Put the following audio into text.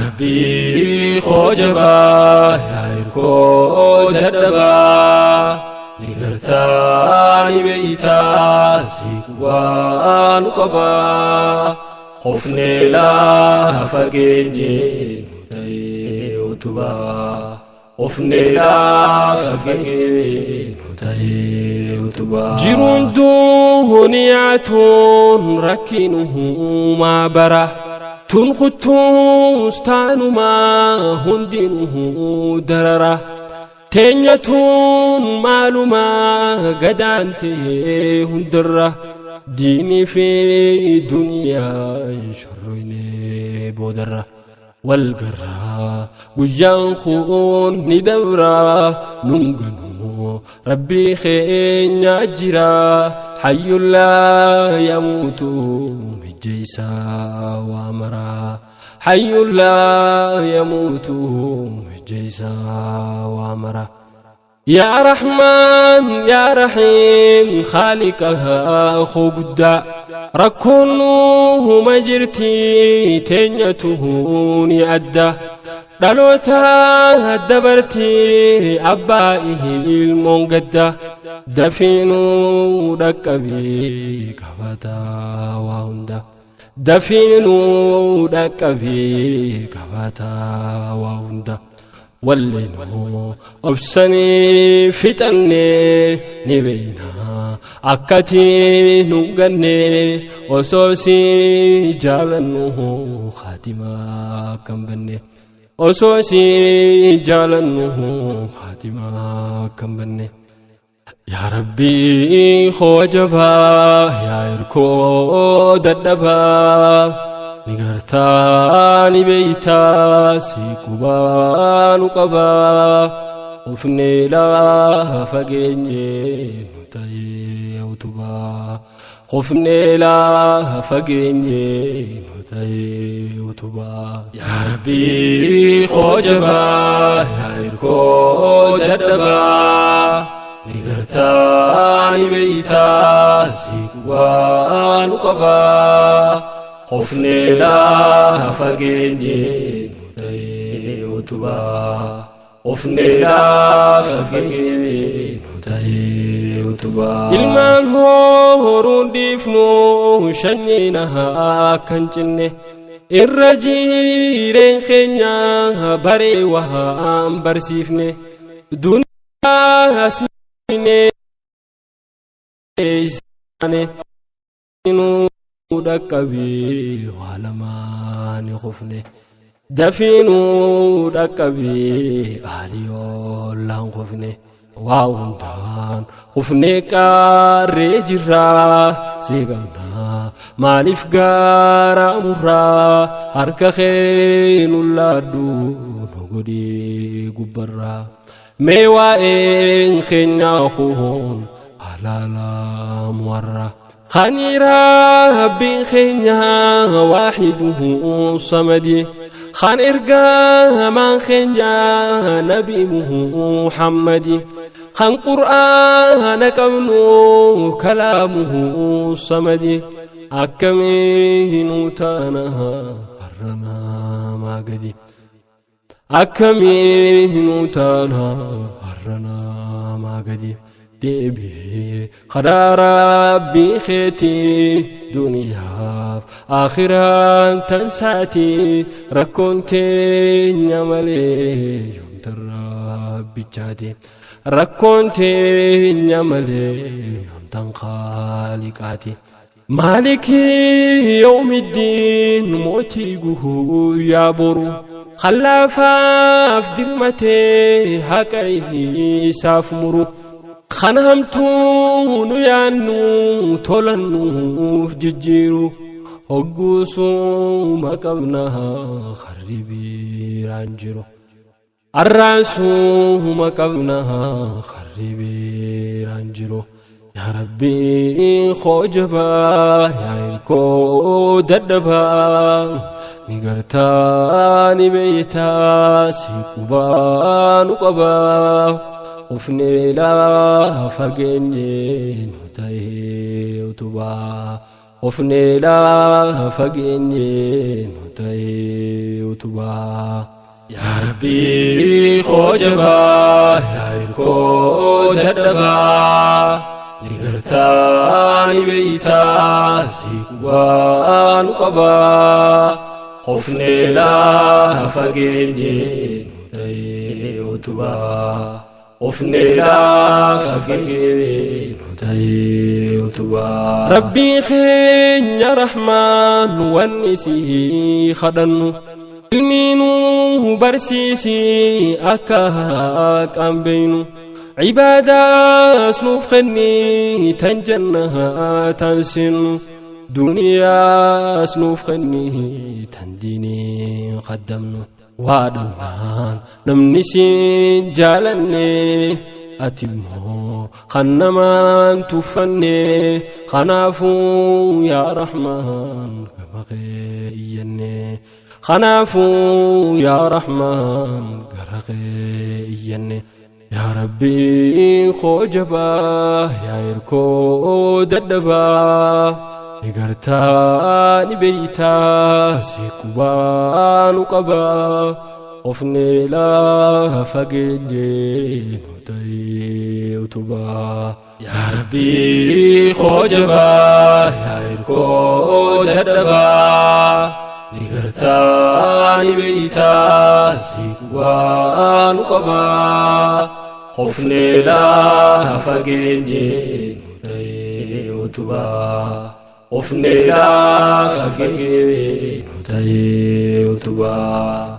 Rabbii koo jabaa, yaa hirkoo dadhabaa, ni gartaa ni beeytaa, si qubaa nu qabaa. Qofnee lafa geenye nu ta'ee utubaa. Qofnee lafa geenye nu ta'ee utubaa. Jiruun duuniyaatuun rakkinumaa bara. Tun kuttuus taanumaa hundinuu darara. Teenya tun maalumaa gadaantee hundarra. Diinii fi duniyaan shorroyne boodarra. Wal garraa guyyaan kun ni dabra nun ganuu rabbii keenya jira hayyullaa yamuutu mijjeessaa waa maraa hayyullaa yamuutu mijjeessaa waa maraa. Yaa Rahmaan yaa Rahiim Khaaliqa koo guddaa rakkoon nuuma jirti teenyatu ni adda dhaloota dabarti abbaa ilmoon gadda dafiinuu dhaqqabii qabataa waa hunda dafiinuu dhaqqabii qabataa waa hunda. Wallinuu obsanii fixannee ni beeyna akkati nu ganne osoo si jaalannu khatimaa kan banne osoo si jaalannu khatimaa kan banne. Yaa Rabbii koo jabaa yaa hirkoo dadhabaa ni gartaa ni beeytaa si qubaa nu qabaa ufnee lafa geenye nu ta'ee utubaa qofnee lafa geenye nu ta'ee utubaa. Yaa Rabbii koo jabaa yaa hirkoo dadhabaa ni gartaa ni beeytaa si qubaa nu qabaa qofnee lafa geenye nu ta'ee utubaa qofnee lafa geenye nu ta'ee utubaa. Ilmaan horuun dhiifnu shanyiin akkan cinne irra jiireen keenya baree waan barsiifne duniyaas mine isaane nu dhaqqabii waa lamaan kufne dafiinuu dhaqqabii aaliyoolaan kufne waa hundaan kufne qaarree jirraa si qabnaa maaliif gaara murraa harka kee nu laadhu nu godhii gubbarraa mee waa'een keenyaa kun halaalaa warra Khani rabbiin keenya waaxiduhu samadi kan ergamaan keenya nabi Muhammadi kan qur'aana qabnu kalaamuhu samadi akkamiin taana har'a namaa gadi akkamiin taana har'a namaa gadi deebi'ee karaa rabbii keetii duniyaaf akhiraan tansaatii rakkoon teenya malee yoomtan rabbichaati rakkoon teenya malee yoomtan khaaliqaati. Maalikii yawmiddiin mootii guyyaa boru khallaafaaf dirmatee haqa isaaf muru kan hamtuu nu yaannu tolannuuf jijjiiru hogguusuma qabna harri biiraan jiru arraansuma qabna harri biiraan jiru. Yaa Rabbii koo jabaa yaa hirkoo dadhabaa ni gartaa ni beeytaa si qubaa nu qabaa qofnee lafa geenye nu ta'ee utubaa. Qofnee lafa geenye nu ta'e utubaa. Yaa Rabbii koo jabaa, yaa hirkoo dadhabaa, ni gartaa ni beeytaa, si qubaa nu qabaa. Qofnee lafa geenye nu ta'e utubaa. Qofnee lafa geenye nu ta'e utubaa. Rabbii keenya Rahmaan wanni si kadhannu, ilmi nu barsiisi akka haqaan beeynu, cibaadaas nuuf kenni tan jannatan seennu, duniyaas nuuf kenni tan diinii qaddamnu. Waa dhabnaan namni siin jaalanne, ati immoo kan namaan tuffanne. Kanaafuu yaa Rahmaan gama kee iyyanne, kanaafuu yaa Rahmaan gara kee iyyanne. Yaa Rabbii koo jabaa, yaa hirkoo dadhabaa, ni gartaa ni beeytaa, si qubaa nu qabaa. Qofnee lafa geenye nu ta'e utubaa. Yaa Rabbii koo jabaa, yaa hirkoo dadhabaa, ni gartaa ni beeytaa, si qubaa nu qabaa. Qofnee lafa geenye nu ta'e utubaa. Qofnee lafa geenye nu ta'e utubaa.